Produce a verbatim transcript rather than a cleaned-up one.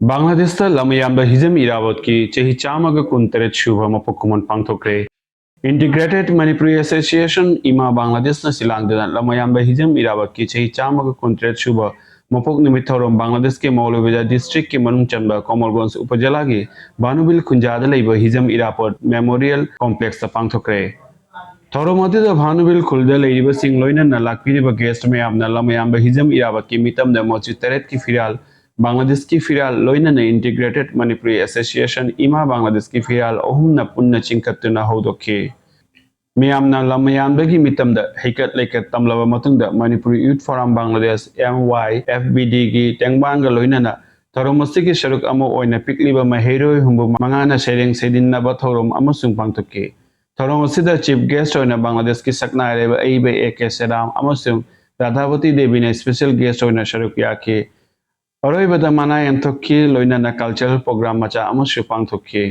ꯕꯪꯒ꯭ꯂꯥꯗꯦꯁꯇ ꯂꯝꯌꯥꯟꯕ ꯍꯤꯖꯝ ꯏꯔꯥꯕꯣꯠꯀꯤ ꯆꯍꯤ ꯆꯥꯝꯃꯒ ꯀꯨꯟꯇꯔꯦꯠ ꯁꯨꯕ ꯃꯄꯣꯛ ꯀꯨꯝꯑꯣꯟ ꯄꯥꯡꯊꯣꯛꯈ꯭ꯔꯦ꯫ Integrated Manipuri Association, ꯏꯃꯥ ꯕꯪꯒ꯭ꯂꯥꯗꯦꯁꯅ ꯁꯤꯜꯂꯥꯡꯗꯨꯅ ꯂꯝꯌꯥꯟꯕ ꯍꯤꯖꯝ ꯏꯔꯥꯕꯣꯠꯀꯤ ꯆꯍꯤ ꯆꯥꯝꯃꯒ ꯀꯨꯟꯇꯔꯦꯠ ꯁꯨꯕ ꯃꯄꯣꯛ ꯅꯨꯃꯤꯠ ꯊꯧꯔꯝ ꯕꯪꯒ꯭ꯂꯥꯗꯦꯁꯀꯤ ꯃꯧꯂꯨꯕꯤꯗꯥ ꯗꯤꯁꯇ꯭ꯔꯤꯛꯀꯤ ꯃꯅꯨꯡ ꯆꯟꯕ ꯀꯣꯃꯜꯒꯣꯟꯖ ꯎꯄꯖꯤꯂꯥꯒꯤ ꯚꯥꯅꯨꯕꯤꯜ ꯈꯨꯟꯖꯥꯗ ꯂꯩꯕ ꯍꯤꯖꯝ ꯏꯔꯥꯕꯣꯠ ꯃꯦꯃꯣꯔꯤꯌꯦꯜ ꯀꯣꯝꯄ꯭ꯂꯦꯛꯁꯇ ꯄꯥꯡꯊꯣꯛꯈ꯭ꯔꯦ꯫ ꯊꯧꯔꯝ ꯑꯗꯨꯗ ꯚꯥꯅꯨꯕꯤꯜ ꯈꯨꯜꯗ ꯂꯩꯔꯤꯕꯁꯤꯡ ꯂꯣꯏꯅꯅ ꯂꯥꯛꯄꯤꯔꯤꯕ ꯒꯦꯁ꯭ꯠ ꯃꯌꯥꯝꯅ ꯂꯝꯌꯥꯟꯕ ꯍꯤꯖꯝ ꯏꯔꯥꯕꯣꯠꯀꯤ ꯃꯤꯇꯝꯗ ꯃꯆꯨ ꯇꯔꯦꯠꯀꯤ ꯐꯤꯔꯥꯜ, ꯕꯪꯒ꯭ꯂꯥꯗꯦꯁꯀꯤ ꯐꯤꯔꯥꯜ, ꯂꯣꯏꯅꯅ Integrated Manipuri Association, ꯏꯃꯥ ꯕꯪꯒ꯭ꯂꯥꯗꯦꯁꯀꯤ ꯐꯤꯔꯥꯜ ꯑꯍꯨꯝꯅ ꯄꯨꯟꯅ ꯆꯤꯡꯈꯠꯇꯨꯅ ꯍꯧꯗꯣꯛꯈꯤ꯫ ꯃꯤꯌꯥꯝꯅ ꯂꯝꯌꯥꯟꯕꯒꯤ ꯃꯤꯇꯝꯗ ꯍꯩꯀꯠ ꯂꯩꯀꯠ ꯇꯝꯂꯕ ꯃꯇꯨꯡꯗ Manipuri Youth Forum Bangladesh, M Y F B D ꯒꯤ ꯇꯦꯡꯕꯥꯡꯒ ꯂꯣꯏꯅꯅ ꯊꯧꯔꯝ ꯑꯁꯤꯒꯤ ꯁꯔꯨꯛ ꯑꯃ ꯑꯣꯏꯅ ꯄꯤꯛꯂꯤꯕ ꯃꯍꯩꯔꯣꯏ ꯍꯨꯝꯐꯨ ꯃꯉꯥꯅ ꯁꯩꯔꯦꯡ ꯁꯩꯗꯤꯟꯅꯕ ꯊꯧꯔꯝ ꯑꯃꯁꯨ ꯄꯥꯡꯊꯣꯛꯈꯤ꯫ ꯊꯧꯔꯝ ꯑꯁꯤꯗ ꯆꯤꯐ ꯒꯦꯁ꯭ꯠ ꯑꯣꯏꯅ ꯕꯪꯒ꯭ꯂꯥꯗꯦꯁꯀꯤ ꯁꯛꯅꯥꯏꯔꯕ ꯑꯏꯕ ꯑꯦ ꯀꯦ ꯁꯦꯔꯥꯝ ꯑꯃꯁꯨꯡ ꯔꯥꯙꯥꯕꯇꯤ ꯗꯦꯕꯤꯅ ꯁ꯭ꯄꯦꯁꯦꯜ ꯒꯦꯁ꯭ꯠ ꯑꯣꯏꯅ ꯁꯔꯨꯛ ꯌꯥꯈꯤ꯫ ꯑꯔꯣꯏꯕꯗ ꯃꯅꯥ ꯌꯦꯟꯊꯣꯛꯈꯤ, ꯂꯣꯏꯅꯅ ꯀꯜꯆꯔꯦꯜ ꯄ꯭ꯔꯣꯒ꯭ꯔꯥꯝ ꯃꯆꯥ ꯑꯃꯁꯨ ꯄꯥꯡꯊꯣꯛꯈꯤ꯫